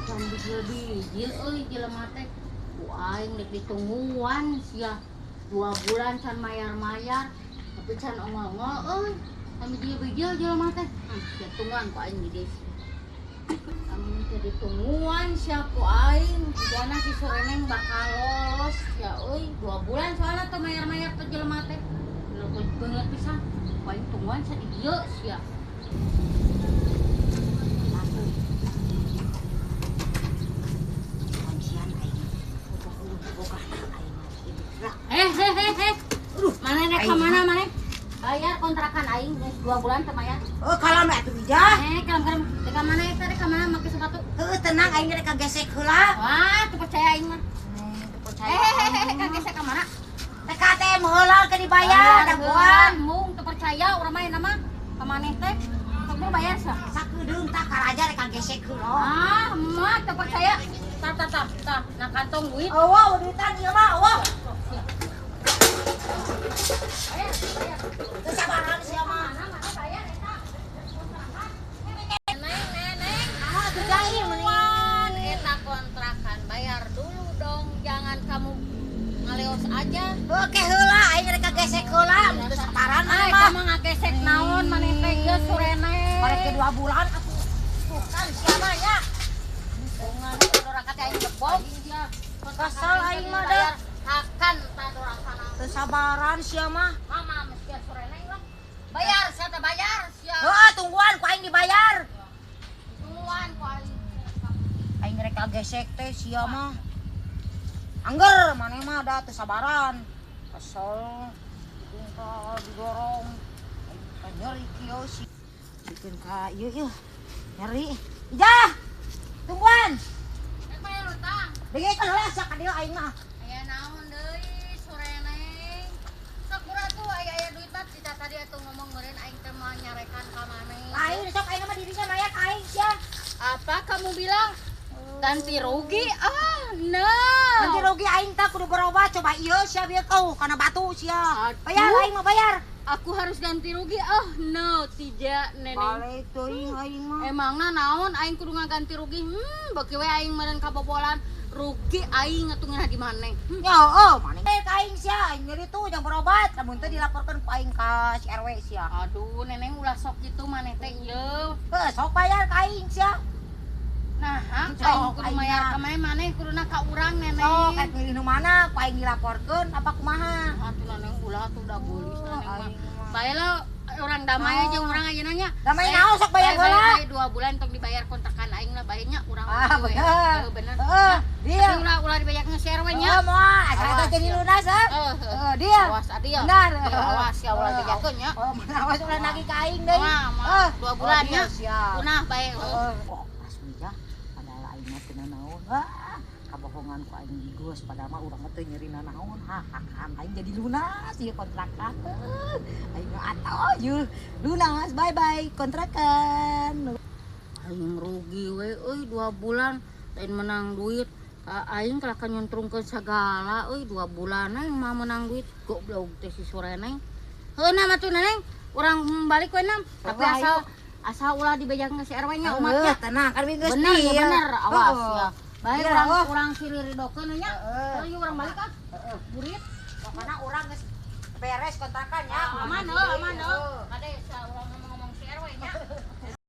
Can bijil-bijil euy jelema teh. Ku aing rek ditungguan sia. 2 bulan can mayar-mayar, tapi can ongol-ongol euy. Can bijil-bijil jelema teh. Sia tungguan ku aing di desa. Amun teh ditungguan sia ku aing, jigana si Sureneng bakal lolos sia euy. 2 bulan soalna teu mayar-mayar teh jelema teh. Bener banget pisan. Ku aing tungguan sia di dieu sia. Mana rek ka mana mana? Bayar kontrakan aing geus 2 bulan teu mayar. Oh, kalem atuh Ijah. Kalem-kalem. Rek ka mana eta rek ka mana make sepatu? Heuh, tenang aing rek kagesek heula. Wah, teu percaya aing mah. Teu percaya. Kagesek ka mana? Rek ka ATM heula ke dibayar dagoan. Mung teu percaya urang mah ayeuna mah. Ka maneh teh? Sok bayar sah. Sakedeung tah karaja rek kagesek heula. Ah, mah teu percaya. Tah tah tah tah, na kantong duit. Eueuh, duitan ieu mah, eueuh. Teu sabaran sia mah. Neng, neneng, Ah, teu jai mendingan eta kontrakan bayar dulu dong, jangan kamu ngaleos aja. Oke heula, aing rek kagesek heula, teu sabaran mah. Eta mah ngagesek naon maneh teh geus Sureneng. Karek ke 2 bulan atuh. Tuh kan sia mah nya. Bunga doraka teh aing jebok sia. Kesel aing mah da. Hakan tah dorakana. Teu sabaran sia mah. Mama mesti Sureneng lah. Bayar sia teh bayar sia. Heeh, tungguan ku aing dibayar. Tungguan ku aing. Aing rek kagesek teh sia mah. Angger maneh mah da teu sabaran. Kesel dibungkal didorong. Aing nyeri kieu si. Bikin ka ieu ieu. Nyeri. Ijah. Tungguan. Rek bayar utang. Degekeun heula sia ka dieu aing mah. Aya naon deui Sureneng. Sok murah tuh aya duit mah cita tadi atuh ngomong meureun aing teh moal nyarekan ka maneh. Lain sok aing mah dirinya mayar ka aing sia. Apa kamu bilang? Ganti rugi? Ah, no. Ganti rugi aing tah kudu berobat coba ieu sia bieu kau kana batu sia. Bayar aing mah bayar. Aku harus ganti rugi? Oh, no, tidak, neneng. Balik teuing aing mah. Emangna naon aing kudu ngaganti rugi? Beuki we aing meureun kabobolan. Rugi aing atuh ngeunah di maneh. Ya heueuh, maneh ka aing sia, aing nyeri tuh jang berobat, lamun teu dilaporkeun ku aing ka si RW sia. Aduh, neneng ulah sok kitu maneh teh ieu. Heuh, sok bayar ka aing sia. Nah, aing kudu mayar ka maneh, maneh kuduna ka urang neneng. Sok rek milih nu mana, ku aing dilaporkeun apa kumaha? Atuh neneng ulah atuh da geulis neneng mah. Bae lah urang damai aja urang ayeuna nya. Damai naon sok bayar heula. 2 bulan tong dibayar kontrakan aing lah bae nya urang. Ah, bener. Bener. Heeh, dia. Tapi ulah dibayar ke RW nya. Heeh, moal asal eta jadi lunas heuh. Heeh, dia. Awas adieu. Benar. Awas ya ulah dibejakeun nya. Oh, awas ulah nagih ka aing deui. Heeh, 2 bulan nya. Punah bae. Oh, asli ya. Padahal aing mah teu naon. Wah, kabohongan ku aing geus padahal mah urang mah teu nyeri naon. Hahakan aing jadi lunas ieu kontrakan. Aing mah atoh yeuh lunas bye bye kontrakan. Aing rugi we euy 2 bulan lain menang duit. Aing kalah nyuntrungkeun sagala euy 2 bulan aing mah menang duit goblok teh si Sureneng. Heuh mah tuh neneng urang balik we nam. Tapi asal ulah dibejakeun ka si RW nya umatnya. Tenang kan geus bener ya bener awas ya. Bae urang siriridokeun nya. Heeh, urang balik ah. Heeh, burit. Pokona urang geus beres kontrakan nya. Aman heuh, aman heuh. Kade